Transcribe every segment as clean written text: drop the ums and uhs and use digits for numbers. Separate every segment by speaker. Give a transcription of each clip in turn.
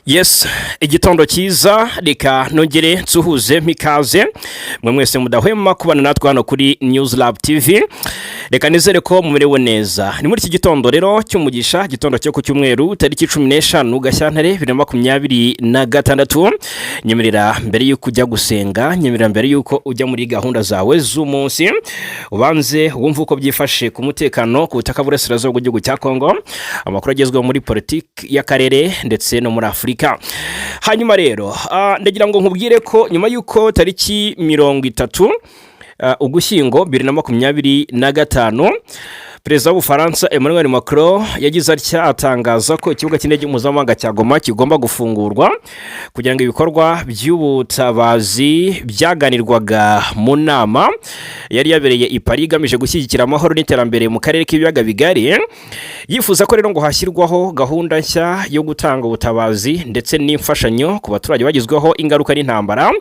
Speaker 1: Yes, igitondo cyiza. Reka nongere nsuhuze mpikaze mwe mwese mudahwema kubana natwe hano kuri News Lab TV. Reka nizere ko mumerewe neza. Ni muri iki gitondo rero cy'umugisha, igitondo cyo ku cyumweru, tariki 15 Gashyantare 2026. Nyemerera mbere y'uko ujya gusenga, nyemerera mbere y'uko ujya muri gahunda zawe z'umunsi, ubanze wumve uko byifashe ku mutekano ku butaka bw'Uburasirazuba bw'igihugu cya Kongo, amakuru agezweho muri politiki y'akarere ndetse no muri Afurika. Hanyuma rero ndagira ngo nkubwire ko nyuma y'uko tariki 30 Ugushyingo 2025, Perezida w'Ubufaransa Emmanuel Macron yagize atya atangaza ko ikibuga cy'indege mpuzamahanga cya Goma kigomba gufungurwa kugira ngo ibikorwa by'ubutabazi byaganirwaga mu nama yari yabereye i Paris igamije gushyigikira amahoro n'iterambere mu karere k'Ibiyaga Bigari. Yifuza ko rero ngo hashyirwaho gahunda nshya yo gutanga ubutabazi ndetse n'imfashanyo ku baturage bagizweho ingaruka n'intambara.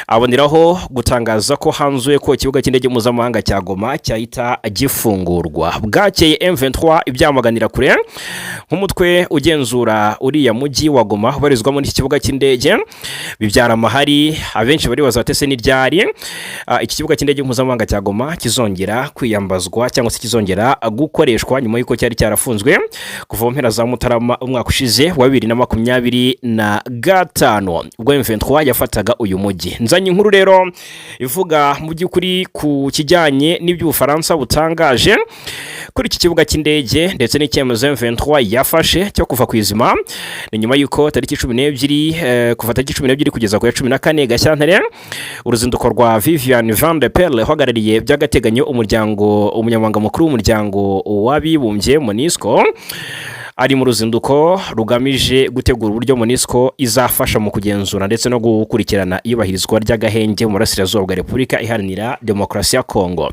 Speaker 1: Aboneraho gutangaza ko hanzuwe ko ikibuga cy'indege mpuzamahanga cya Goma cyahita gifungurwa. Bwakeye M23 ibyamaganira kure nk'umutwe ugenzura uriya mujyi wa Goma ubarizwa muri iki kibuga cy'indege, bibyara amahari. Abenshi baribaza bati: "Ese ni ryari iki kibuga cy'indege mpuzamahanga cya Goma kizongera kwiyambazwa cyangwa se kizongera gukoreshwa, nyuma y'uko cyari cyarafunzwe kuva mu mpera za Mutarama umwaka ushize wa 2025, ubwo M23 yafataga uyu mujyi?" Nzanye inkuru rero ivuga mu by'ukuri ku kijyanye n'iby'Ubufaransa butangaje kuri iki kibuga cy'indege ndetse n'icyemezo M23 yafashe cyo kuva ku izima. Ni nyuma y'uko tariki 12, kuva tariki 12 kugeza ku ya 14 Gashyantare, uruzinduko rwa Vivian Van de Perle uhagarariye by'agateganyo umuryango, umunyamabanga mukuru w'Umuryango w'Abibumbye MONUSCO, ari mu ruzinduko rugamije gutegura uburyo MONUSCO izafasha mu kugenzura ndetse no gukurikirana iyubahirizwa ry'agahenge mu burasirazuba bwa Repubulika Iharanira Demokarasi ya Kongo.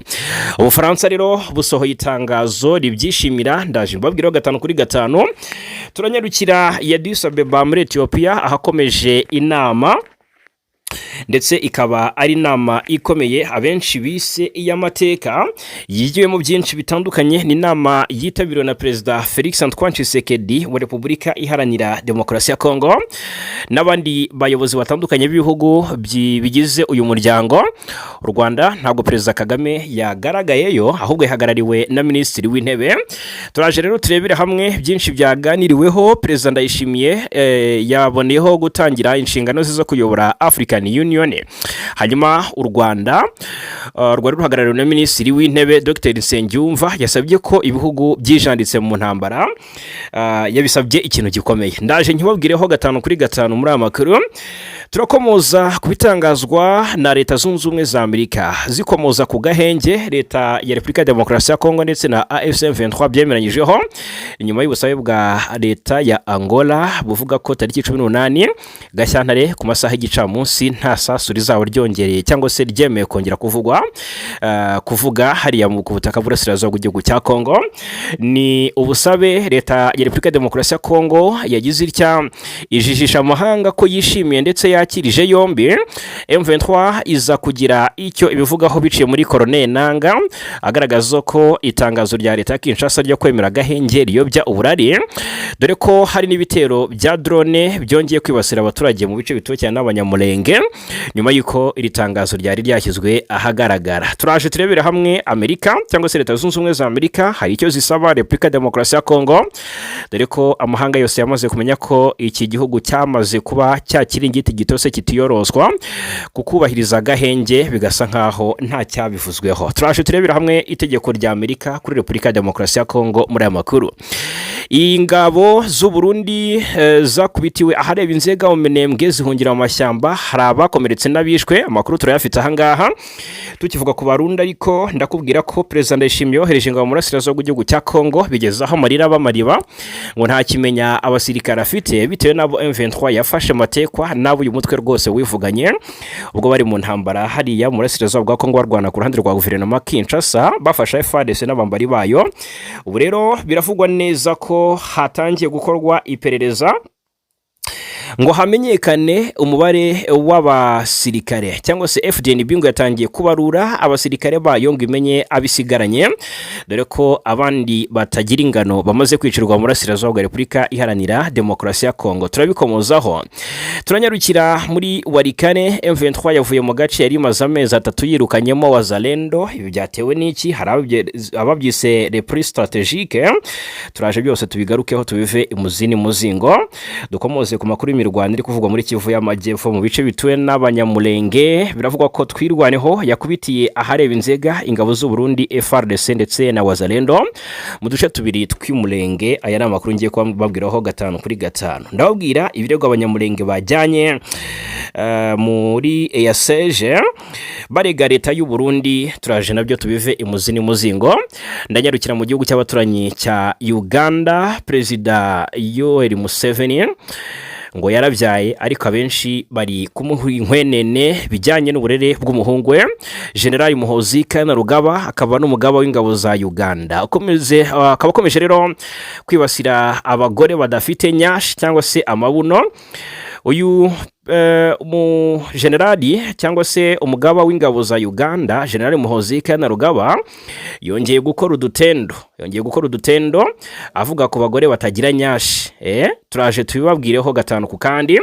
Speaker 1: Ubufaransa rero busohoye itangazo ribyishimira, ndaje mbabwiraho gatanu kuri gatanu. Turanyarukira i Addis Abeba muri Etiyopiya, ahakomeje inama, ndetse ikaba ari inama ikomeye abenshi bise iy'amateka, yigiwemo byinshi bitandukanye. Ni inama yitabiriwe na Perezida Felix Antoine Tshisekedi wa Repubulika Iharanira Demokarasi ya Kongo n'abandi bayobozi batandukanye b'ibihugu bigize uyu muryango. U Rwanda ntabwo Perezida Kagame yagaragayeyo, ahubwo yahagarariwe na Minisitiri w'Intebe. Turaje rero turebere hamwe byinshi byaganiriweho. Perezida Ndayishimiye yaboneyeho gutangira inshingano ze zo kuyobora African Union. Hanyuma u Rwanda rwari ruhagarariwe na Minisitiri w'Intebe Dr Nsengiyumva, yasabye ko ibihugu byijanditse mu ntambara, yabisabye ikintu gikomeye, ndaje nkibabwireho gatanu kuri gatanu muri aya makuru. Turakomoza ku bitangazwa na Leta Zunze Ubumwe za Amerika zikomoza ku gahenge Leta ya Repubulika ya Demokarasi ya Kongo ndetse na AFC M23 byemeranyijeho, inyuma y'ubusabe bwa Leta ya Angola buvuga ko tariki 18 Gashyantare ku masaha y'igicamunsi nta sasu rizaba ryongereye cyangwa se ryemeye kongera kuvugwa, kuvuga hariya ku butaka bw'Uburasirazuba bw'igihugu cya Kongo. Ni ubusabe Leta ya Repubulika ya Demokarasi ya Kongo yagize itya ijijisha amahanga ko yishimiye ndetse yakirije yombi. M23 iza kugira icyo ibivugaho biciye muri Corneille Nanga, agaragaza ko itangazo rya Leta ya Kinshasa ryo kwemera agahenge riyobya uburari, dore ko hari n'ibitero bya drone byongeye kwibasira abaturage mu bice bituwe cyane n'Abanyamulenge nyuma y'uko iri tangazo ryari ryashyizwe ahagaragara. Turaje turebere hamwe Amerika cyangwa se Leta Zunze Ubumwe za Amerika, hari icyo zisaba Repubulika ya Demokarasi ya Kongo, dore ko amahanga yose yamaze kumenya ko iki gihugu cyamaze kuba cya kiringiti gitose kitiyoroswa kukubahiriza agahenge, bigasa nkaho nta cyabivuzweho. Turaje turebera hamwe itegeko rya Amerika kuri Repubulika ya Demokarasi ya Kongo muri aya makuru. Ingabo z'u Burundi zakubitiwe ahareba inzega mu Minembwe, zihungira mu mashyamba, hari abakomeretse n'abishwe, amakuru turayafite ahangaha. Tukivuga ku Barundi ariko, ndakubwira ko Perezida Ndayishimiye yohereje ingabo mu burasirazuba bw'igihugu cya Kongo, bigeze aho amarira aba amariba, ngo nta kimenya abasirikare afite bitewe n'abo M23 yafashe matekwa, n'abo uyu mutwe rwose wivuganye ubwo bari mu ntambara hariya mu burasirazuba bwa Kongo, barwana ku ruhande rwa guverinoma Kinshasa, bafasha FARDC n'abambari bayo. Ubu rero biravugwa neza ko hatangiye gukorwa iperereza. Ngo hamenyekane umubare w'abasirikare, cyangwa se FDNB ngo yatangiye kubarura abasirikare bayo ngo imenye abisigaranye, dore ko abandi batagira ingano bamaze kwicirwa mu burasirazuba bwa Repubulika Iharanira Demokarasi ya Kongo. Turabikomozaho. Turanyarukira muri Walikale. M23 yavuye mu gace yari imaze amezi 3 yirukanyemo Wazalendo. Ibi byatewe n'iki? Hari ababyise repli stratégique. Turaje byose tubigarukeho, tubive imuzini muzingo. Dukomoze ku makuru y'imirwano iri kuvugwa muri Kivu y'Amajyepfo, mu bice bituwe n'Abanyamulenge. Biravugwa ko Twirwaneho yakubitiye ahareba Inzega ingabo z'u Burundi, FARDC, ndetse na Wazalendo mu duce tubiri tw'Umurenge. Aya ni amakuru ngiye kubabwiraho gatanu kuri gatanu. Ndababwira ibirego Abanyamulenge bajyanye muri EACG barega leta y'u Burundi. Turaje nabyo tubive imuzi n'umuzingo. Ndanyarukira mu gihugu cy'abaturanyi cya Uganda. Perezida Yoweri Museveni ngo yarabyaye, ariko abenshi bari kumuha inkwenene bijyanye n'uburere bw'umuhungu we Generali Muhozi Kainerugaba, akaba n'umugaba w'ingabo za Uganda. Akaba akomeje rero kwibasira abagore badafite nyashi cyangwa se amabuno. Uyu mu generali cyangwa se umugaba w'ingabo za Uganda, Generali Muhozi Kainerugaba, yongeye gukora udutendo avuga ku bagore batagira nyashi. Turaje tubibabwireho gatanu ku kandi.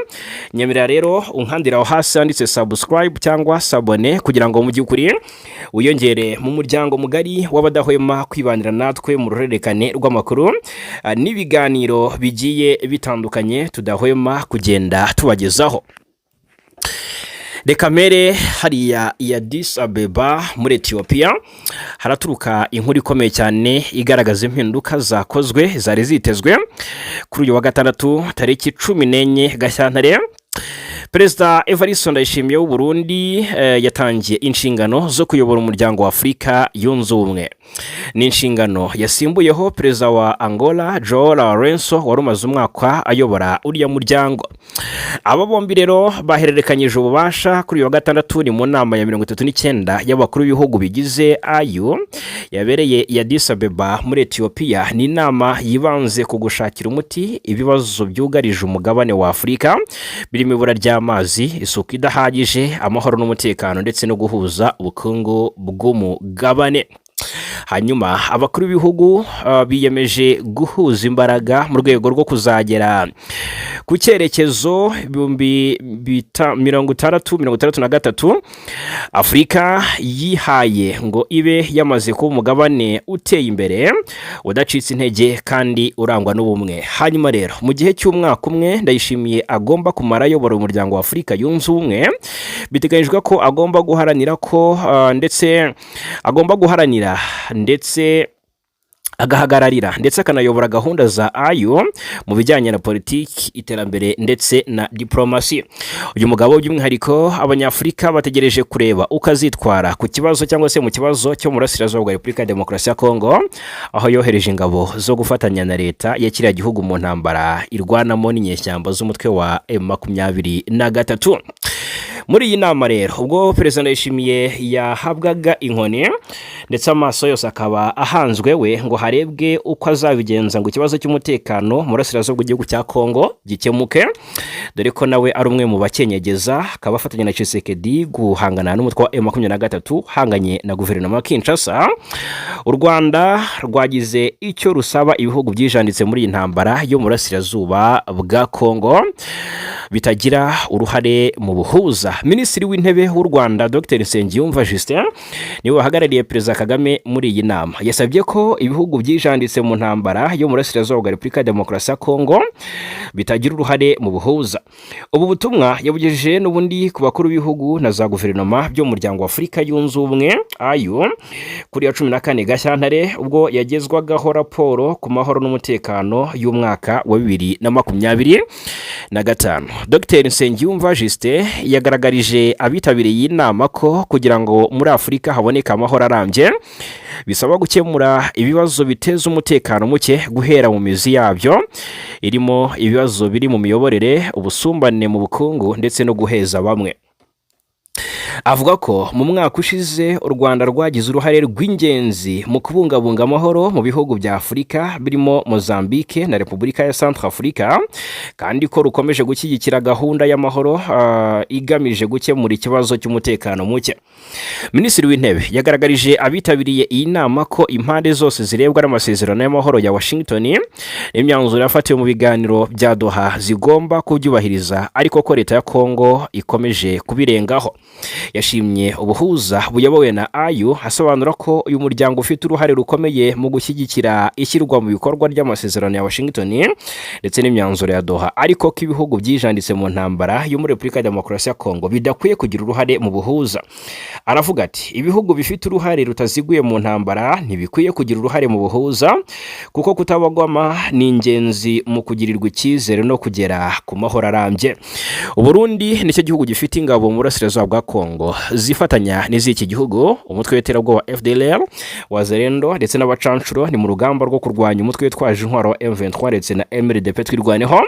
Speaker 1: Nyemerera rero unkandira aho hasi handitse subscribe cyangwa s'abonner, kugira ngo mu by'ukuri wiyongere mu muryango mugari w'abadahwema kwibanira natwe mu ruhererekane rw'amakuru n'ibiganiro bigiye bitandukanye tudahwema kugenda tubagezaho. Reka mere hariya ya Addis Abeba muri Etiyopiya. Haraturuka inkuru ikomeye cyane igaragaza impinduka zakozwe zari zitezwe kuri uyu wa gatandatu, tariki 14 Gashyantare. Perezida Evariste Ndayishimiye w'u Burundi yatangiye inshingano zo kuyobora Umuryango wa Afurika Yunze Ubumwe. Ni inshingano yasimbuyeho perezida wa Angola, João Lourenço, wari umaze umwaka ayobora uriya muryango. Aba bombi rero bahererekanyije ububasha kuri uyu wa gatandatu. Ni mu nama ya 39 y'abakuru b'ibihugu bigize AU yabereye i Addis Abeba muri Etiyopiya. Ni inama yibanze ku gushakira umuti ibibazo byugarije umugabane wa Afurika, birimo ibura ry'amazi, isuku idahagije, amahoro n'umutekano, ndetse no guhuza ubukungu bw'umugabane. Hanyuma abakuru b'ibihugu biyemeje guhuza imbaraga mu rwego rwo kuzagera ku cyerekezo 6063 Afurika yihaye, ngo ibe yamaze kuba umugabane uteye imbere, udacitse intege kandi urangwa n'ubumwe. Hanyuma rero, mu gihe cy'umwaka umwe Ndayishimiye agomba kumara ayobora Umuryango wa Afurika Yunze Ubumwe, biteganyijwe ko agomba guharanira ko ndetse agomba guharanira ndetse agahagararira ndetse akanayobora gahunda za AU mu bijyanye na politiki, iterambere ndetse na diporomasi. Uyu mugabo by'umwihariko Abanyafurika bategereje kureba uko azitwara ku kibazo cyangwa se mu kibazo cyo mu burasirazuba bwa Repubulika ya Demokarasi ya Kongo, aho yohereje ingabo zo gufatanya na leta ya kiriya gihugu mu ntambara irwanamo n'inyeshyamba z'umutwe wa M23. Muri iyi nama rero, ubwo Perezida Ndayishimiye yahabwaga inkoni ndetse amaso yose akaba ahanzwe we ngo harebwe uko azabigenza ngo ikibazo cy'umutekano mu burasirazuba bw'igihugu cya Kongo gikemuke, dore ko nawe ari umwe mu bakenyegeza, akaba afatanya na Tshisekedi guhangana n'umutwe wa M23 hanganye na guverinoma ya Kinshasa, u Rwanda rwagize icyo rusaba ibihugu byijanditse muri iyi ntambara yo mu burasirazuba bwa Kongo bitagira uruhare mu buhuza. Minisitiri w'Intebe w'u Rwanda, Dr Nsengiyumva Justin, niwe wahagarariye Perezida Kagame muri iyi nama. Yasabye ko ibihugu byijanditse mu ntambara yo mu burasirazuba bwa Repubulika ya Demokarasi ya Kongo bitagira uruhare mu buhuza. Ubu butumwa yabugejeje n'ubundi ku bakuru b'ibihugu na za guverinoma byo mu Muryango wa Afurika Yunze Ubumwe, AU, kuri ya 14 Gashyantare, ubwo yagezwagaho raporo ku mahoro n'umutekano y'umwaka wa 2025. Dr Nsengiyumva Justin yagaragarije abitabiriye iyi nama ko kugira ngo muri Afurika haboneke amahoro arambye bisaba gukemura ibibazo biteza umutekano muke guhera mu mizi yabyo, irimo ibibazo biri mu miyoborere, ubusumbane mu bukungu ndetse no guheza bamwe. Avuga ko mu mwaka ushize u Rwanda rwagize uruhare rw'ingenzi mu kubungabunga amahoro mu bihugu bya Afurika birimo Mozambique na Repubulika ya Centrafrica, kandi ko rukomeje gushyigikira gahunda y'amahoro igamije gukemura ikibazo cy'umutekano muke. Minisitiri w'Intebe yagaragarije abitabiriye iyi nama ko impande zose zirebwa n'amasezerano y'amahoro ya Washington n'imyanzuro yafatiwe mu biganiro bya Doha zigomba kubyubahiriza, ariko ko leta ya Kongo ikomeje kubirengaho. Yashimye ubuhuza buyobowe na AU, asobanura ko uyu muryango ufite uruhare rukomeye mu gushyigikira ishyirwa mu bikorwa ry'amasezerano ya Washington ndetse n'imyanzuro ya Doha, ariko ko ibihugu byijanditse mu ntambara yo muri Repubulika ya Demokarasi ya Kongo bidakwiye kugira uruhare mu buhuza. Aravuga ati: "Ibihugu bifite uruhare rutaziguye mu ntambara ntibikwiye kugira uruhare mu buhuza, kuko kutabogama ni ingenzi mu kugirirwa icyizere no kugera ku mahoro arambye." Uburundi nicyo gihugu gifite ingabo mu burasirazuba bwa Kongo zifatanya n'iz'iki gihugu, umutwe w'iterabwoba FDLR, Wazalendo ndetse n'abacanshuro, ni mu rugamba rwo kurwanya umutwe witwaje intwaro wa M23 ndetse na MRDP Twirwaneho,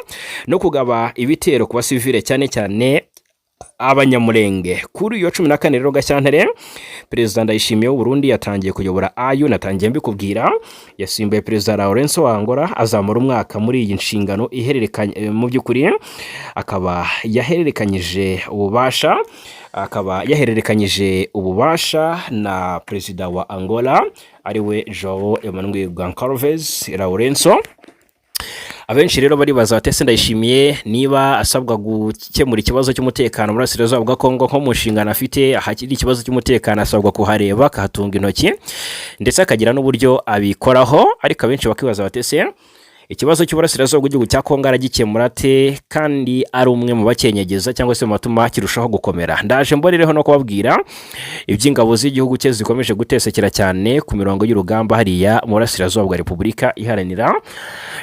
Speaker 1: no kugaba ibitero ku basivile, cyane cyane Abanyamurenge. Kuri uyu wa 14 rero Gashyantare, Perezida Ndayishimiye w'Uburundi yatangiye kuyobora AU. Natangiye mbikubwira, yasimbuye Perezida Lourenço wa Angola, azamara umwaka muri iyi nshingano ihererekanye. Mu by'ukuri akaba yahererekanyije ububasha na Perezida wa Angola, ariwe João Emmanuel Goncalves Lourenço. Abenshi rero baribaza bati: "Ese Ndayishimiye niba asabwa gukemura ikibazo cy'umutekano muri Burasirazuba bwa Kongo, nko mu nshingano afite ahakiri ikibazo cy'umutekano asabwa kuhareba, akahatunga intoki, ndetse akagira n'uburyo abikoraho." Ariko abenshi bakibaza bati: "Ese ikibazo cy'uburasirazuba bw'igihugu cya Kongo aragikemura ate kandi ari umwe mu bakenyegeza cyangwa se mu batuma kirushaho gukomera?" Ndaje mbonereho no kubabwira iby'ingabo z'igihugu cye zikomeje gutesekera cyane ku mirongo y'urugamba hariya mu burasirazuba bwa Repubulika Iharanira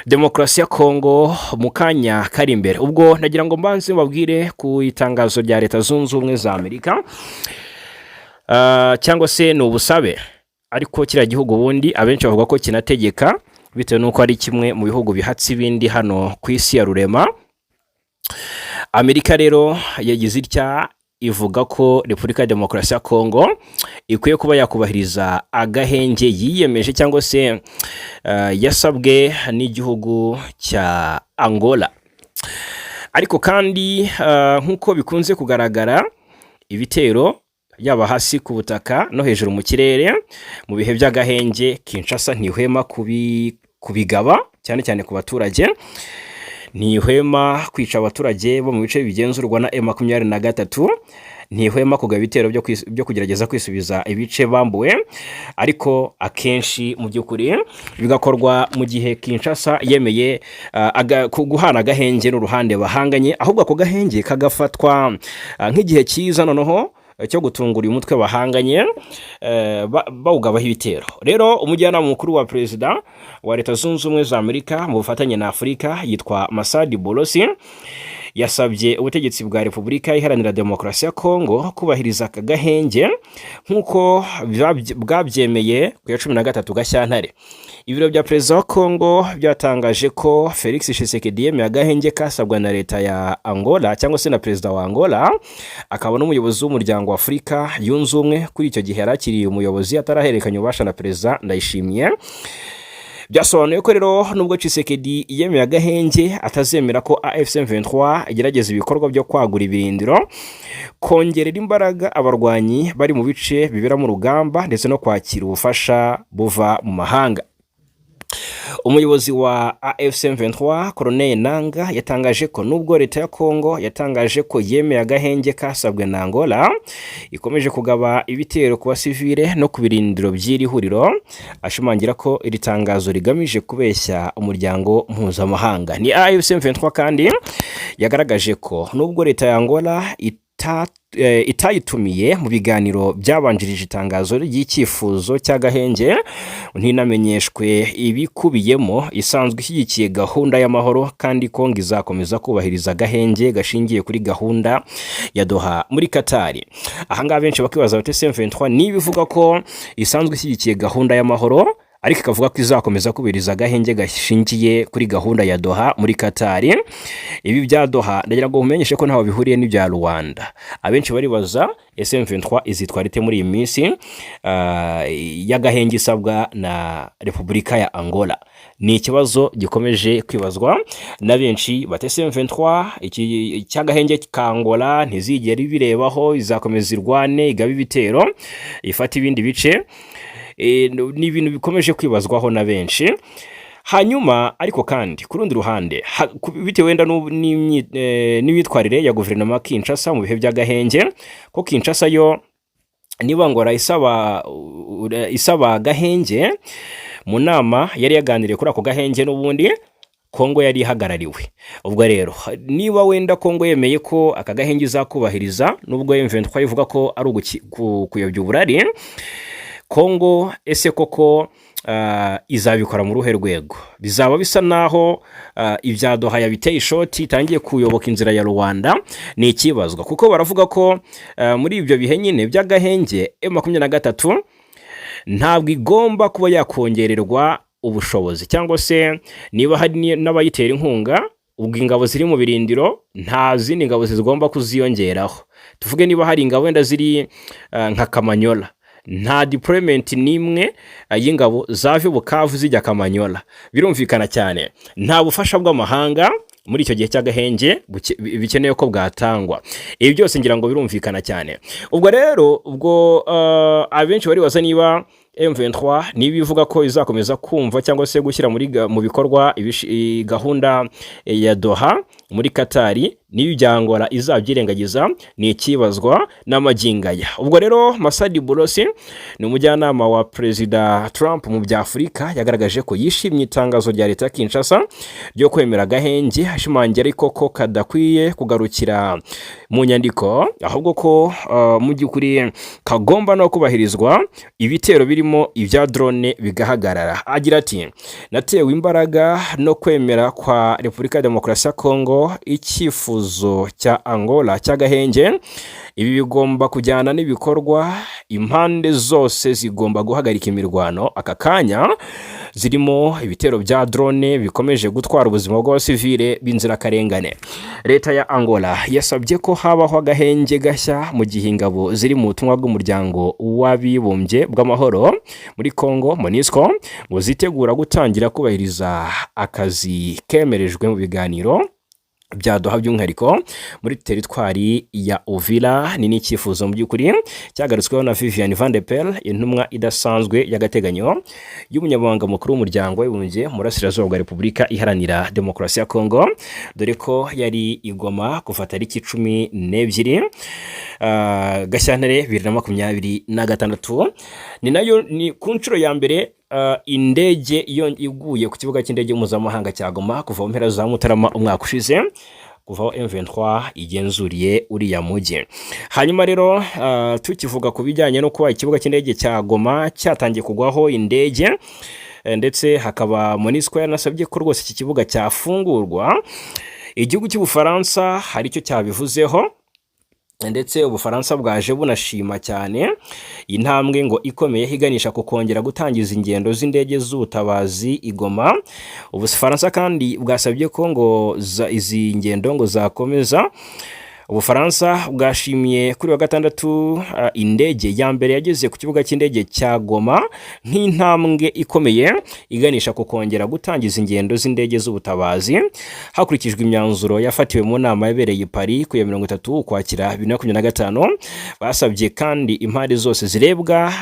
Speaker 1: Demokarasi ya Kongo mu kanya kari imbere. Ubwo nagira ngo mbanze mbabwire ku itangazo rya Leta Zunze Ubumwe za Amerika, cyangwa se ni ubusabe, ariko kiriya gihugu ubundi abenshi bavuga ko kinategeka, bitewe n'uko ari kimwe mu bihugu bihatse ibindi hano ku isi ya rurema. Amerika rero yagize itya ivuga ko Repubulika ya Demokarasi ya Kongo ikwiye kuba yakubahiriza agahenge yiyemeje cyangwa se yasabwe n'igihugu cya Angola. Ariko kandi nk'uko bikunze kugaragara, ibitero yaba hasi ku butaka no hejuru mu kirere mu bihe by'agahenge, Kinshasa ntihwema kubigaba cyane cyane ku baturage, ntihwema kwica abaturage bo mu bice bigenzurwa na M23, ntihwema kugaba ibitero byo kugerageza kwisubiza ibice bambuwe. Ariko akenshi mu by'ukuri bigakorwa mu gihe Kinshasa yemeye guhana agahenge n'uruhande bahanganye, ahubwo ako gahenge kagafatwa nk'igihe cyiza noneho cyo gutungura uyu mutwe bahanganye, bawugabaho ibitero. Rero umujyanama mukuru wa perezida wa Leta Zunze Ubumwe za Amerika mu bufatanye na Afurika, yitwa Massad Boulos, yasabye ubutegetsi bwa Repubulika Iharanira Demokarasi ya Kongo kubahiriza aka gahenge nk'uko bwabyemeye ku ya 13 Gashyantare. Ibiro bya perezida wa Kongo byatangaje ko Felix Tshisekedi yemeye agahenge kasabwa na leta ya Angola, cyangwa se na perezida wa Angola akaba n'umuyobozi w'Umuryango wa Afurika Yunze Ubumwe. Kuri icyo gihe yari akiriye umuyobozi, atarahererekanya ububasha na Perezida Ndayishimiye. Byasobanuye ko rero nubwo Tshisekedi yemeye agahenge, atazemera ko AFC M23 igerageza ibikorwa byo kwagura ibirindiro, kongerera imbaraga abarwanyi bari mu bice biberamo urugamba, ndetse no kwakira ubufasha buva mu mahanga. Umuyobozi wa AFC M23, Corneille Nanga, yatangaje ko nubwo leta ya Kongo yatangaje ko yemeye agahenge kasabwe na Angola, ikomeje kugaba ibitero ku basivile no ku birindiro by'iri huriro, ashimangira ko iri tangazo rigamije kubeshya umuryango mpuzamahanga. Ni AFC M23 kandi yagaragaje ko nubwo leta ya Angola itayitumiye mu biganiro byabanjirije itangazo ry'icyifuzo cy'agahenge, ntinamenyeshwe ibikubiyemo, isanzwe ishyigikiye gahunda y'amahoro, kandi Kongo izakomeza kubahiriza agahenge gashingiye kuri gahunda ya Doha muri Katari. Ahangaha benshi bakibaza bati: "M23 niba ivuga ko isanzwe ishyigikiye gahunda y'amahoro, ariko ikavuga ko izakomeza kubahiriza agahenge gashingiye kuri gahunda ya Doha muri Katari. Ibi bya Doha, ndagira ngo mumenyeshe ko ntaho bihuriye n'ibya Rwanda. Abenshi baribaza: ese M23 izitwara ite muri iyi minsi y'agahenge isabwa na Repubulika ya Angola? Ni ikibazo gikomeje kwibazwa na benshi. Bati: ese M23 iki cy'agahenge ka Angola ntizigera ibirebaho, izakomeza irwane, igabe ibitero, ifate ibindi bice? Ni ibintu bikomeje kwibazwaho na benshi. Hanyuma ariko kandi ku rundi ruhande, bitewe wenda n'imyitwarire ya guverinoma ya Kinshasa mu bihe by'agahenge, ko Kinshasa yo niba Angola isaba agahenge, mu nama yari yaganiriye kuri ako gahenge n'ubundi Kongo yari ihagarariwe. Ubwo rero niba wenda Kongo yemeye ko aka gahenge izakubahiriza, nubwo M23 ivuga ko ari kuyobya uburari, Kongo ese koko izabikora mu ruhe rwego? Bizaba bisa naho ibya Doha yabiteye ishoti, itangiye kuyoboka inzira ya Rwanda? Ni ikibazwa, kuko baravuga ko muri ibyo bihe nyine by'agahenge M23 ntabwo igomba kuba yakongererwa ubushobozi, cyangwa se niba hari n'abayitera inkunga, ubwo ingabo ziri mu birindiro nta zindi ngabo zigomba kuziyongeraho. Tuvuge niba hari ingabo wenda ziri nka Kamanyola, nta deployment n'imwe y'ingabo zava i Bukavu zijya Kamanyola. Birumvikana cyane, nta bufasha bw'amahanga muri icyo gihe cy'agahenge bikeneye ko bwatangwa. Ibi byose ngira ngo birumvikana cyane. Ubwo rero ubwo abenshi baribaza niba M23 niba ivuga ko izakomeza kumva cyangwa se gushyira mu bikorwa gahunda ya Doha muri Katari, niba ibya Angola izabyirengagiza, ni ikibazwa n'amagingaya. Ubwo rero Masadi Boulos ni umujyanama wa Perezida Trump mu bya Afurika, yagaragaje ko yishimye itangazo rya leta ya Kinshasa ryo kwemera agahenge, ashimangira ariko ko kadakwiye kugarukira mu nyandiko, ahubwo ko mu by'ukuri kagomba no kubahirizwa, ibitero birimo ibya drone bigahagarara. Agira ati: "Natewe imbaraga no kwemera kwa Repubulika ya Demokarasi ya Kongo icyifuzo cya Angola cy'agahenge. Ibi bigomba kujyana n'ibikorwa. Impande zose zigomba guhagarika imirwano aka kanya, zirimo ibitero bya drone bikomeje gutwara ubuzima bw'abasivile b'inzirakarengane." Leta ya Angola yasabye ko habaho agahenge gashya mu gihe ingabo ziri mu butumwa bw'Umuryango w'Abibumbye bw'amahoro muri Congo, MONUSCO, ngo zitegura gutangira kubahiriza akazi kemerejwe mu biganiro bya Doha, by'umwihariko muri teritwari ya Uvira. Ni n'icyifuzo mu by'ukuri cyagarutsweho na Vivian Van de Perre, intumwa idasanzwe y'agateganyo y'umunyamabanga mukuru w'Umuryango w'Abibumbye mu Burasirazuba bwa Repubulika Iharanira Demokarasi ya Kongo, dore ko yari i Goma kuva tariki 12 Gashyantare 2026. Ni nayo ni ku nshuro ya mbere indege iyo iguye ku kibuga cy'indege mpuzamahanga cya Goma kuva mu mpera za Mutarama umwaka ushize, kuva aho M23 igenzuriye uriya mujyi. Hanyuma rero tukivuga ku bijyanye no kuba ikibuga cy'indege cya Goma cyatangiye kugwaho indege, ndetse hakaba MONUSCO yanasabye ko rwose iki kibuga cyafungurwa, igihugu cy'Ubufaransa hari icyo cyabivuzeho. Ndetse Ubufaransa bwaje bunashima cyane intambwe ngo ikomeye iganisha ku kongera gutangiza ingendo z'indege z'ubutabazi i Goma. Ubufaransa kandi bwasabye ko ngo izi ngendo ngo zakomeza. Ubufaransa bwashimiye kuri wa gatandatu indege ya mbere yageze ku kibuga cy'indege cya Goma nk'intambwe ikomeye iganisha ku kongera gutangiza ingendo z'indege z'ubutabazi, hakurikijwe imyanzuro yafatiwe mu nama yabereye i Paris ku ya 30 Ukwakira 2025. Basabye kandi impande zose zirebwa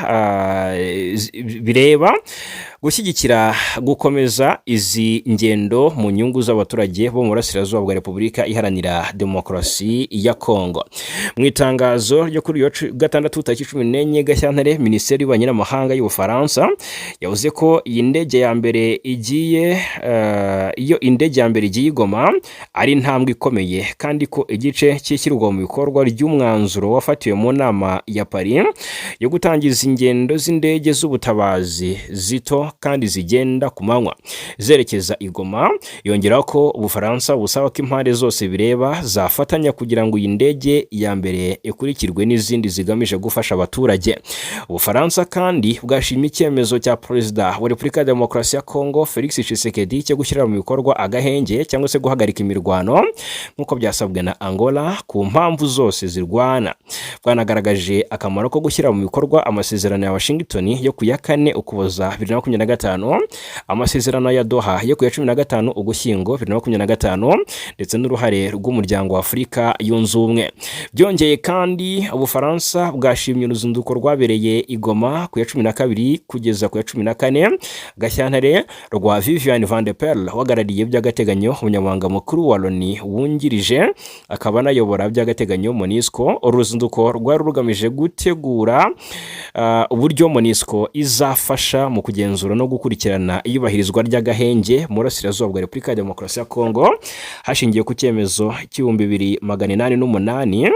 Speaker 1: bireba gushyigikira gukomeza izi ngendo mu nyungu z'abaturage bo mu Burasirazuba bwa Repubulika Iharanira Demokarasi ya Kongo. Mu itangazo ryo kuri uyu wa gatandatu tariki 14 Gashyantare, Minisiteri y'Ububanyi n'Amahanga y'Ubufaransa yavuze ko iyi ndege ya mbere igiye iyo indege ya mbere igiye i Goma ari intambwe ikomeye, kandi ko igice cy'ishyirwa mu bikorwa ry'umwanzuro wafatiwe mu nama ya Paris yo gutangiza ingendo z'indege z'ubutabazi zito. kandi zigenda ku manywa zerekeza i Goma. Yongeraho ko Ubufaransa busaba ko impande zose bireba zafatanya kugira ngo iyi ndege ya mbere ikurikirwe n'izindi zigamije gufasha abaturage. Ubufaransa kandi bwashimye icyemezo cya Perezida wa Repubulika ya Demokarasi ya Kongo, Felix Tshisekedi, cyo gushyira mu bikorwa agahenge cyangwa se guhagarika imirwano nk'uko byasabwe na Angola ku mpamvu zose zirwana. Bwanagaragaje akamaro ko gushyira mu bikorwa amasezerano ya Washington yo ku ya 4 Ukuboza 2025, amasezerano ya Doha yo ku ya 15 Ugushyingo 2025, ndetse n'uruhare rw'Umuryango wa Afurika Yunze Ubumwe. Byongeye kandi, Ubufaransa bwashimye uruzinduko rwabereye i Goma ku ya 12 kugeza ku ya 14 Gashyantare rwa Vivian van de Perle, uhagarariye by'agateganyo Umunyamabanga Mukuru wa Loni wungirije akaba anayobora by'agateganyo MONUSCO. Uru ruzinduko rwari rugamije gutegura uburyo MONUSCO izafasha mu kugenzura no gukurikirana iyubahirizwa ry'agahenge mu burasirazuba bwa Repubulika ya Demokarasi ya Kongo, hashingiwe ku cyemezo cy'2808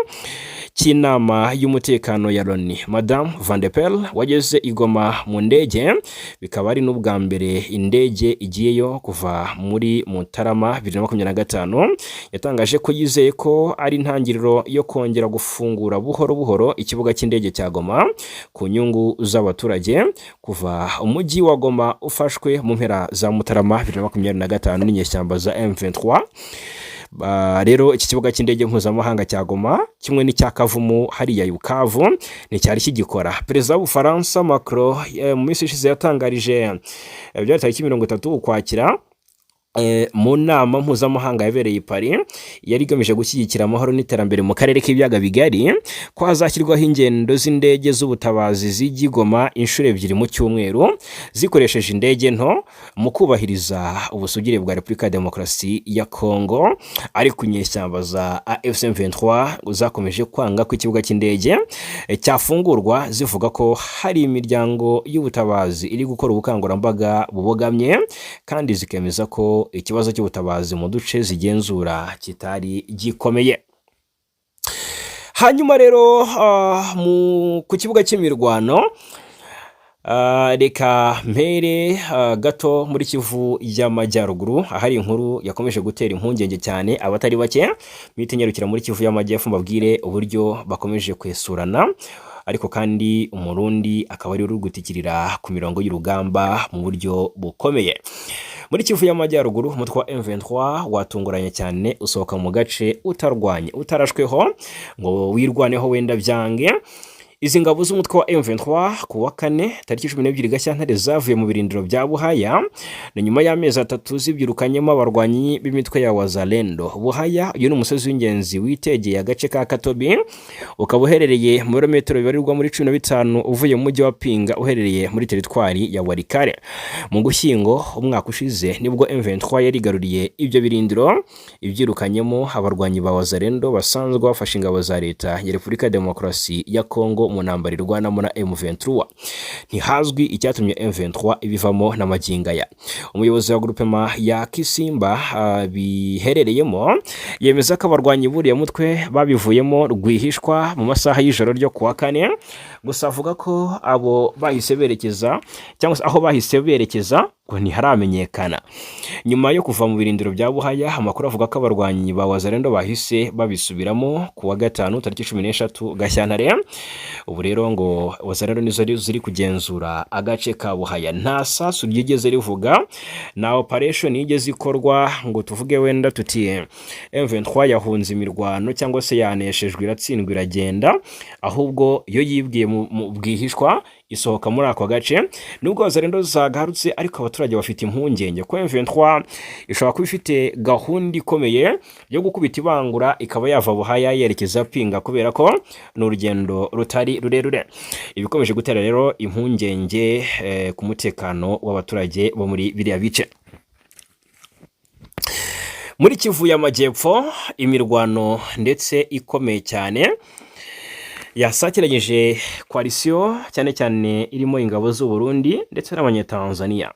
Speaker 1: cy'Inama y'Umutekano ya Loni. Madamu Van de Perle wageze i Goma mu ndege, bikaba ari n'ubwa mbere indege igiyeyo kuva muri Mutarama 2025, yatangaje ko yizeye ko ari intangiriro yo kongera gufungura buhoro buhoro ikibuga cy'indege cya Goma ku nyungu z'abaturage. Kuva umujyi wa Goma ufashwe mu mpera za Mutarama 2025 n'inyeshyamba za M23, rero iki kibuga cy'indege mpuzamahanga cya Goma kimwe n'icya Kavumu hariya i Bukavu nticyari kigikora. Perezida w'Ubufaransa Macron mu minsi ishize yatangarije, byari tariki 30 Ukwakira, mu nama mpuzamahanga yabereye i Paris yari igamije gushyigikira amahoro n'iterambere mu karere k'Ibiyaga Bigari, ko hazashyirwaho ingendo z'indege z'ubutabazi zijya i Goma inshuro ebyiri mu cyumweru zikoresheje indege nto mu kubahiriza ubusugire bwa Repubulika ya Demokarasi ya Kongo. Ariko inyeshyamba za AFC M23 zakomeje kwanga ko ikibuga cy'indege cyafungurwa, zivuga ko hari imiryango y'ubutabazi iri gukora ubukangurambaga bubogamye, kandi zikemeza ko ikibazo cy'ubutabazi mu duce zigenzura kitari gikomeye. Hanyuma rero ku kibuga cy'imirwano, reka mpere gato muri Kivu y'Amajyaruguru, ahari inkuru yakomeje gutera impungenge cyane abatari bake. Mpite nyarukira muri Kivu y'Amajyepfo mbabwire uburyo bakomeje kwesurana, ariko kandi Umurundi akaba ari uri gutikirira ku mirongo y'urugamba mu buryo bukomeye. Muri Kivu y'Amajyaruguru, umutwe wa M23 watunguranye cyane usohoka mu gace utarwanye, utarashweho ngo wirwaneho wenda byange. Izi ngabo z'umutwe wa M23 ku wa kane tariki 12 Gashyantare zavuye mu birindiro bya Buhaya, ni nyuma y'amezi 3 zibyirukanyemo abarwanyi b'imitwe ya Wazalendo. Buhaya uyu ni umusozi w'ingenzi witegeye agace ka Katobi, ukaba uherereye mu birometero bibarirwa muri 15 uvuye mu mujyi wa Pinga uherereye muri teritwari ya Walikale. Mu Gushyingo umwaka ushize nibwo M23 yarigaruriye ibyo birindiro, ibyirukanyemo abarwanyi ba Wazalendo basanzwe bafashe ingabo za Leta ya Repubulika ya Demokarasi ya Kongo mu ntambara irwanamo na M23. Ntihazwi icyatumye M23 ibivamo na magingo aya. Umuyobozi wa grupema ya Kisimba biherereyemo yemeza ko abarwanyi buriya mutwe babivuyemo rwihishwa mu masaha y'ijoro ryo kuwa kane, gusa avuga ko abo bahise berekeza cyangwa se aho bahise berekeza ngo ntiharamenyekana. Nyuma yo kuva mu birindiro bya Buhaya, amakuru avuga ko abarwanyi ba Wazalendo bahise babisubiramo ku wa gatanu tariki 13 Gashyantare. Ubu rero ngo Wazalendo nizo ziri kugenzura agace ka Buhaya. Nta sasu ryigeze rivuga, nta operation yigeze ikorwa ngo tuvuge wenda tuti M23 yahunze imirwano cyangwa se yaneshejwe iratsindwa iragenda, ahubwo iyo yibwiye mu bwihishwa isohoka muri ako gace. Nubwo Wazalendo zagarutse, ariko abaturage bafite impungenge ko M23 ishobora kuba ifite gahunda ikomeye yo gukubita ibangura ikaba yava Buhaya yerekeza Pinga, kubera ko ni urugendo rutari rurerure. Ibikomeje gutera rero impungenge ku mutekano w'abaturage bo muri biriya bice. Muri Kivu y'Amajyepfo, imirwano ndetse ikomeye cyane yasakiranyije coalition, cyane cyane irimo ingabo z'u Burundi ndetse n'Abanyatanzania,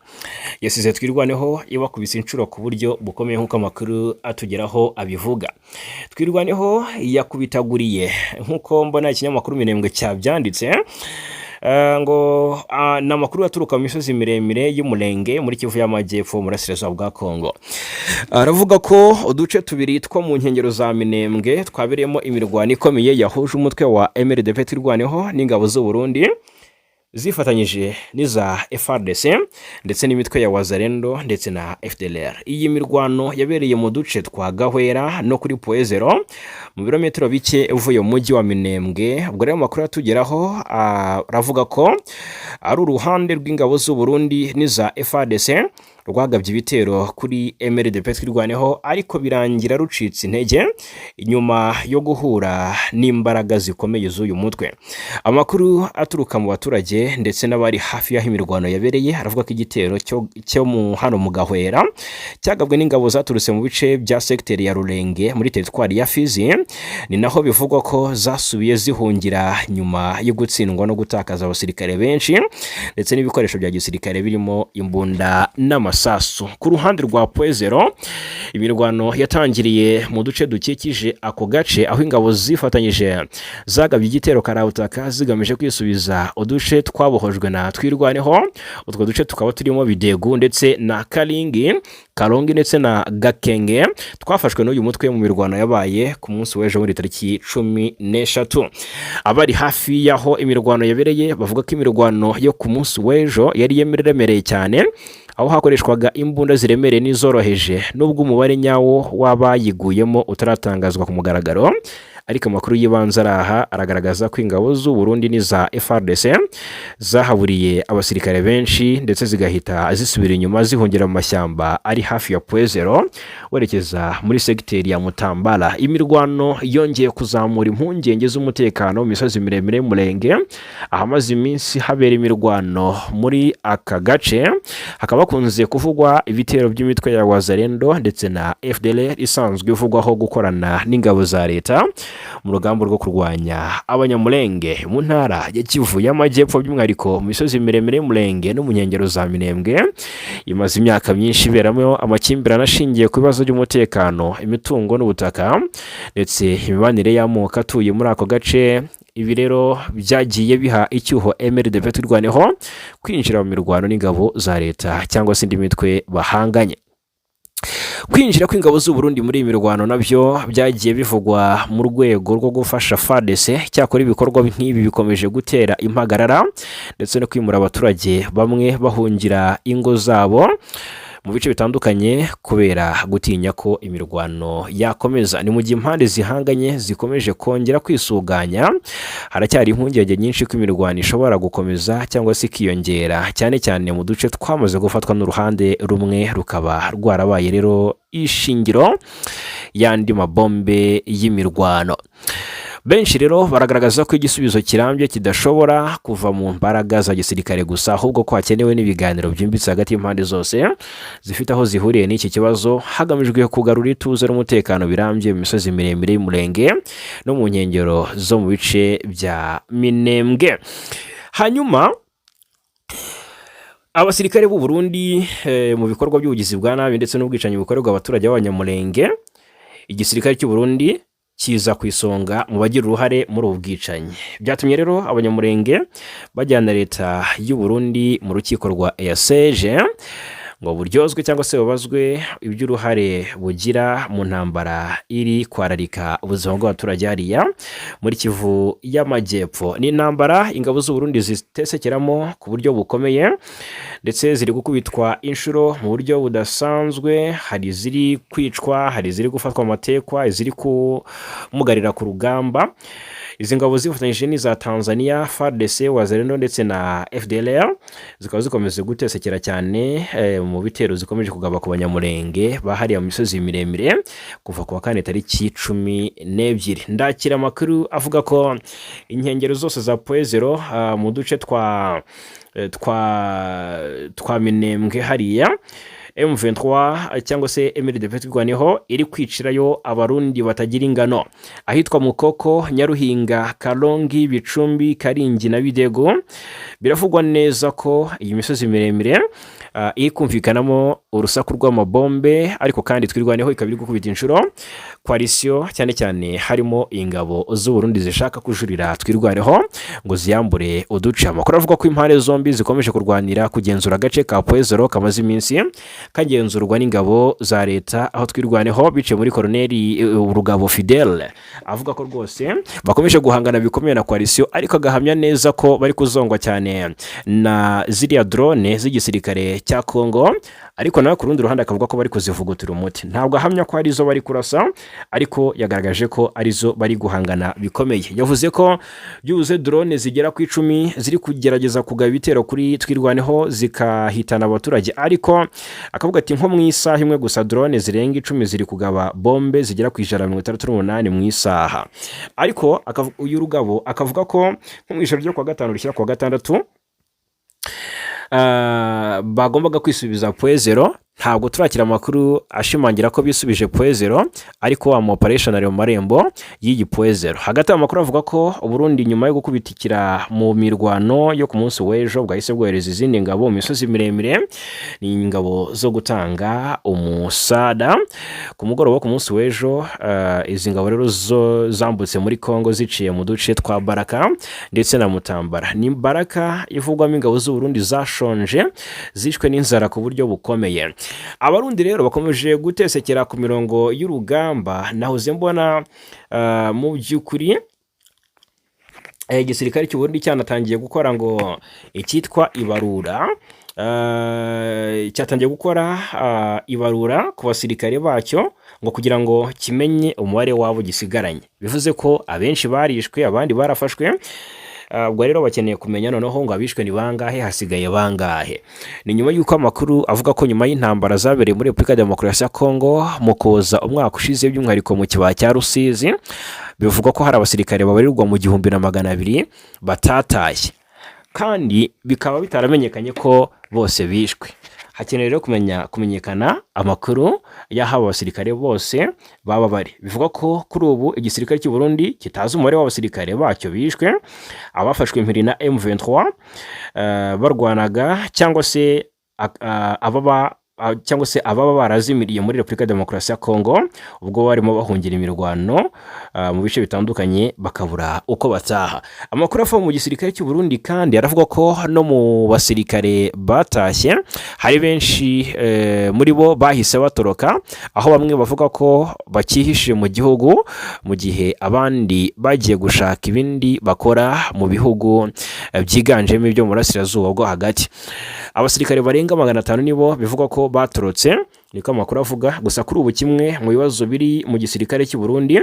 Speaker 1: yasize Twirwaneho ibakubise inshuro ku buryo bukomeye nk'uko amakuru atugeraho abivuga. Twirwaneho yakubitaguriye nk'uko mbona ikinyamakuru Minembwe cyabyanditse. Ngo ni amakuru aturuka mu misozi miremire y'Umurenge muri Kivu y'Amajyepfo mu burasirazuba bwa Kongo. Aravuga ko uduce tubiri two mu nkengero za Minembwe twabereyemo imirwano ikomeye yahuje umutwe wa MRDP Twirwaneho n'ingabo z'u Burundi zifatanyije n'iza FARDC ndetse n'imitwe ya Wazalendo ndetse na FDLR. Iyi mirwano yabereye mu duce twa Gahwera no kuri Point Zéro, mu birometero bike uvuye mu mujyi wa Minembwe. Ubwo rero amakuru atugeraho aravuga ko ari uruhande rw'ingabo z'u Burundi n'iza FARDC rwagabye ibitero kuri MRDP Twirwaneho, ariko birangira rucitse intege nyuma yo guhura n'imbaraga zikomeye z'uyu mutwe. Amakuru aturuka mu baturage ndetse n'abari hafi y'aho imirwano yabereye aravuga ko igitero cyo mu hano mu Gahwera cyagabwe n'ingabo zaturutse mu bice bya segiteri ya Rurenge muri teritwari ya Fizi. Ni naho bivugwa ko zasubiye zihungira nyuma yo gutsindwa no gutakaza abasirikare benshi ndetse n'ibikoresho bya gisirikare birimo imbunda n'amasasu. Ku ruhande rwa Point Zéro, imirwano yatangiriye mu duce dukikije ako gace, aho ingabo zifatanyije zagabye igitero karabutaka zigamije kwisubiza uduce twabohojwe na Twirwaneho. Utwo duce tukaba turimo Bidegu ndetse na Karingi, Karongi ndetse na Gakenge, twafashwe n'uyu mutwe mu mirwano yabaye ku munsi w'ejo muri tariki 13. Abari hafi y'aho imirwano yabereye bavuga ko imirwano yo ku munsi w'ejo yari iremereye cyane, aho hakoreshwaga imbunda ziremereye n'izoroheje. Nubwo umubare nyawo w'abayiguyemo utaratangazwa ku mugaragaro, ariko amakuru y'ibanze ari aha aragaragaza ko ingabo z'u Burundi n'iza FARDC zahaburiye abasirikare benshi, ndetse zigahita zisubira inyuma zihungira mu mashyamba ari hafi ya Point Zéro werekeza muri segiteri ya Mutambala. Imirwano yongeye kuzamura impungenge z'umutekano mu misozi miremire y'Umurenge, ahamaze iminsi habera imirwano. Muri aka gace hakaba hakunze kuvugwa ibitero by'imitwe ya Wazalendo ndetse na FDLR, isanzwe ivugwaho gukorana n'ingabo za leta mu rugamba rwo kurwanya Abanyamulenge mu ntara ya Kivu y'Amajyepfo, by'umwihariko mu misozi miremire y'Umurenge no mu nkengero za Minembwe. Imaze imyaka myinshi iberamo amakimbirane ashingiye ku bibazo by'umutekano, imitungo n'ubutaka, ndetse imibanire y'amoko atuye muri ako gace. Ibi rero byagiye biha icyuho MRDP Twirwaneho kwinjira mu mirwano n'ingabo za leta cyangwa se indi mitwe bahanganye. Kwinjira kw'ingabo z'u Burundi muri iyi mirwano nabyo byagiye bivugwa mu rwego rwo gufasha FARDC. Cyakora ibikorwa nk'ibi bikomeje gutera impagarara ndetse no kwimura abaturage, bamwe bahungira ingo zabo mu bice bitandukanye kubera gutinya ko imirwano yakomeza. Ni mu gihe impande zihanganye zikomeje kongera kwisuganya, haracyari impungenge nyinshi ko imirwano ishobora gukomeza cyangwa se ikiyongera, cyane cyane mu duce twamaze gufatwa n'uruhande rumwe, rukaba rwarabaye rero ishingiro y'andi mabombe y'imirwano. Benshi rero baragaragaza ko igisubizo kirambye kidashobora kuva mu mbaraga za gisirikare gusa, ahubwo ko hakenewe n'ibiganiro byimbitse hagati y'impande zose zifite aho zihuriye n'iki kibazo, hagamijwe kugarura ituze n'umutekano birambye mu misozi miremire y'Umurenge no mu nkengero zo mu bice bya Minembwe. Hanyuma abasirikare b'u Burundi mu bikorwa by'ubugizi bwa nabi ndetse n'ubwicanyi bukorerwa abaturage b'Abanyamulenge, igisirikare cy'u Burundi kiza ku isonga mu bagira uruhare muri ubu bwicanyi. Byatumye rero Abanyamurenge bajyana leta y'u Burundi mu rukiko rwa EACG ngo buryozwe cyangwa se babazwe iby'uruhare bugira mu ntambara iri kwararika ubuzima bw'abaturage hariya muri Kivu y'Amajyepfo. Ni intambara ingabo z'u Burundi zitesekeramo ku buryo bukomeye, ndetse ziri gukubitwa inshuro mu buryo budasanzwe. Hari iziri kwicwa, hari iziri gufatwa amatekwa, iziri kumugarira ku rugamba. Izi ngabo zifatanyije n'iza Tanzania, FARDC, Wazalendo ndetse na FDLR zikaba zikomeje gutesekera cyane mu bitero zikomeje kugaba ku Banyamurenge bahariye mu misozi miremire kuva ku wa kane tariki 12. Ndakira amakuru avuga ko inkengero zose za Point Zéro, mu duce twa Minembwe hariya, M23 cyangwa se MRDP Twirwaneho iri kwicirayo Abarundi batagira ingano, ahitwa Mukoko, Nyaruhinga, Kalongi, Bicumbi, Karingi na Bidego. Biravugwa neza ko iyi misozi miremire iri kumvikanamo urusaku rw'amabombe, ariko kandi Twirwaneho ikaba iri gukubita inshuro coalition, cyane cyane harimo ingabo z'Uburundi zishaka kujurira Twirwaneho ngo ziyambure uduce. Amakuru avuga ko impande zombi zikomeje kurwanira kugenzura agace ka Point Zéro kamaze iminsi kagenzurwa n'ingabo za leta, aho Twirwaneho biciye muri Koroneri Rugabo Fidele avuga ko rwose bakomeje guhangana bikomeye na coalition, ariko agahamya neza ko bari kuzongwa cyane na ziriya drone z'igisirikare cya Congo. Ariko nawe ku rundi ruhande akavuga ko bari kuzivugutira umuti. Ntabwo ahamya ko arizo bari kurasa, ariko yagaragaje ko arizo bari guhangana bikomeye. Yavuze ko byibuze drone zigera ku 10 ziri kugerageza kugaba ibitero kuri Twirwaneho zikahitana abaturage, ariko akavuga ati nko mu isaha imwe gusa drone zirenga 10 ziri kugaba bombe zigera ku 168 mu isaha. Ariko uyu Rugabo akavuga ko nko mu ijoro ryo kuwa gatanu rishyira kuwa gatandatu bagombaga kwisubiza Point Zéro. Ntabwo turakira amakuru ashimangira ko bisubije Point Zéro, ariko ama operation ari mu marembo y'iyi Point Zéro. Hagati aho, amakuru avuga ko Uburundi nyuma yo gukubitikira mu mirwano yo ku munsi w'ejo bwahise bwohereza izindi ngabo mu misozi miremire. Ni ingabo zo gutanga umusada. Ku mugoroba wo ku munsi w'ejo, izi ngabo rero zo zambutse muri Congo ziciye mu duce twa Baraka ndetse na Mutambara. Ni Baraka ivugwamo ingabo z'Uburundi zashonje, zishwe n'inzara ku buryo bukomeye. Abarundi rero bakomeje gutesekera ku mirongo y'urugamba. Nahoze mbona mu by'ukuri igisirikare cy'Uburundi cyanatangiye gukora ngo icyitwa ibarura, cyatangiye gukora ibarura ku basirikare bacyo ngo kugira ngo kimenye umubare wabo gisigaranye. Bivuze ko abenshi barishwe, abandi barafashwe. Ubwo rero bakeneye kumenya noneho ngo abishwe ni bangahe, hasigaye bangahe. Ni nyuma y'uko amakuru avuga ko nyuma y'intambara zabereye muri Repubulika ya Demokarasi ya Kongo mu Kuza umwaka ushize, by'umwihariko mu kibaya cya Rusizi, bivugwa ko hari abasirikare babarirwa mu 1200 batatashye, kandi bikaba bitaramenyekanye ko bose bishwe. Hakenewe rero kumenya kumenyekana amakuru y'aho abo basirikare bose baba bari. Bivugwa ko kuri ubu igisirikare cy'u Burundi kitazi umubare w'abasirikare bacyo bishwe, abafashwe impiri na M23 barwanaga, cyangwa se ababa cyangwa se ababa barazimiriye muri Repubulika ya Demokarasi ya Kongo ubwo barimo bahungira imirwano mu bice bitandukanye, bakabura uko bataha. Amakuru ava mu gisirikare cy'u Burundi kandi aravuga ko no mu basirikare batashye hari benshi muri bo bahise batoroka, aho bamwe bavuga ko bakihishe mu gihugu, mu gihe abandi bagiye gushaka ibindi bakora mu bihugu byiganjemo ibyo mu burasirazuba bwo hagati. Abasirikare barenga 500 nibo bivugwa ko batorotse, niko amakuru avuga. Gusa kuri ubu kimwe mu bibazo biri mu gisirikare cy'u Burundi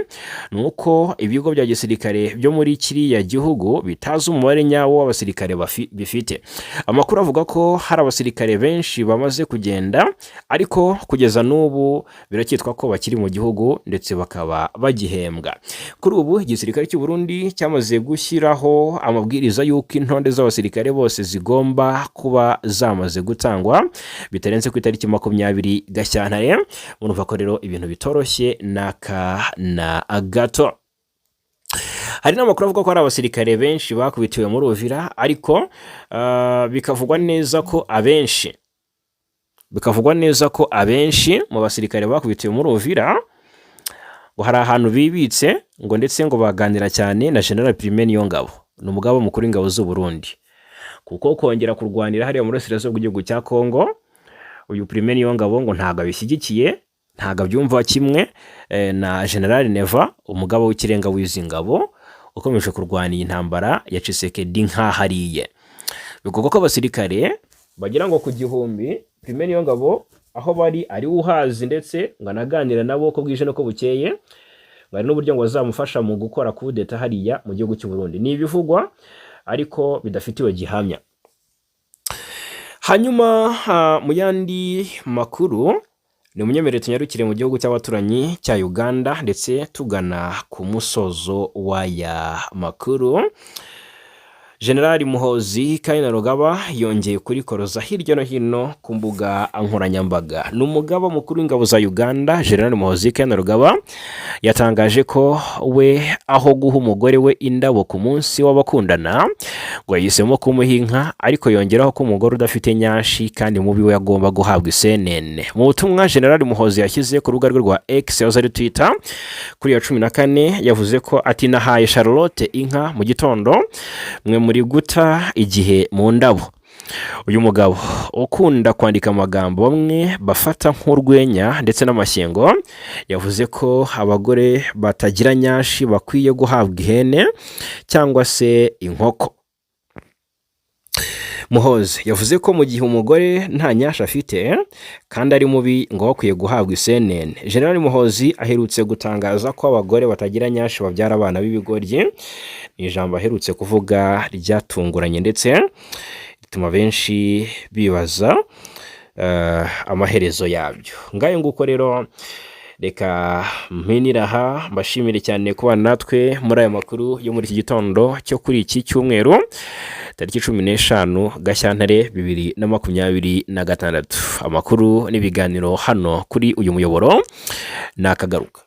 Speaker 1: ni uko ibigo bya gisirikare byo muri kiriya gihugu bitazi umubare nyawo w'abasirikare bifite. Amakuru avuga ko hari abasirikare benshi bamaze kugenda, ariko kugeza n'ubu biracyitwa ko bakiri mu gihugu ndetse bakaba bagihembwa. Kuri ubu igisirikare cy'u Burundi cyamaze gushyiraho amabwiriza y'uko intonde z'abasirikare bose zigomba kuba zamaze gutangwa bitarenze ku itariki 20 Gashyantare. Murumva ko rero ibintu bitoroshye n'aka na gato. Hari n'amakuru avuga ko hari abasirikare benshi bakubitiwe muri Uvira, ariko bikavugwa neza ko abenshi mu basirikare bakubitiwe muri Uvira ngo hari ahantu bibitse, ngo ndetse ngo baganira cyane na General Prime Niyongabo, ni umugaba mukuru w'ingabo z'u Burundi, kuko kongera kurwanira hariya mu burasirazuba bw'igihugu cya Kongo uyu Prime Niyongabo ngo ntabwo abishyigikiye, ntabwo abyumva kimwe na General Neva, umugaba w'ikirenga w'izi ngabo ukomeje kurwana iyi ntambara ya Tshisekedi nk'ahariye. Bivugwa ko abasirikare bagira ngo ku 1000 Prime Niyongabo aho bari ari we uhazi, ndetse ngo anaganira nabo uko bwije n'uko bukeye, ngo hari n'uburyo ngo bazamufasha mu gukora kudeta hariya mu gihugu cy'u Burundi. Ni ibivugwa ariko bidafitiwe gihamya. Hanyuma mu yandi makuru, ni umunyemerere tunyarukire mu gihugu cy'abaturanyi cya Uganda, ndetse tugana ku musozo w'aya makuru. Generali Muhozi Kainerugaba yongeye kurikoroza hirya no hino ku mbuga nkoranyambaga. Ni umugaba mukuru w'ingabo za Uganda, Generali Muhozi Kainerugaba. Yatangaje ko we aho guha umugore we indabo ku munsi w'abakundana, ngo yahisemo kumuha inka, ariko yongeraho ko umugore udafite nyashi kandi mubi we agomba guhabwa isenene. Mu butumwa General Muhozi yashyize ku rubuga rwe rwa X, yahoze ari Twitter, kuri iyo 14, yavuze ko ati: "Nahaye Charlotte inka mu gitondo, mwe muri guta igihe mu ndabo." Uyu mugabo ukunda kwandika amagambo bamwe bafata nk'urwenya ndetse n'amashyengo, yavuze ko abagore batagira nyashi bakwiye guhabwa ihene cyangwa se inkoko. Muhozi yavuze ko mu gihe umugore nta nyasha afite kandi ari mubi, ngo bakwiye guhabwa isenene. General Muhozi aherutse gutangaza ko abagore batagira nyashi babyara abana b'ibigoryi. Ni ijambo aherutse kuvuga ryatunguranye ndetse rituma benshi bibaza amaherezo yabyo. Ngayo nguko rero, reka mpinira aha, mbashimire cyane kubana natwe muri aya makuru yo muri iki gitondo cyo kuri iki cyumweru, tariki 15 Gashyantare 2026. Amakuru n'ibiganiro hano kuri uyu muyoboro ni akagaruka.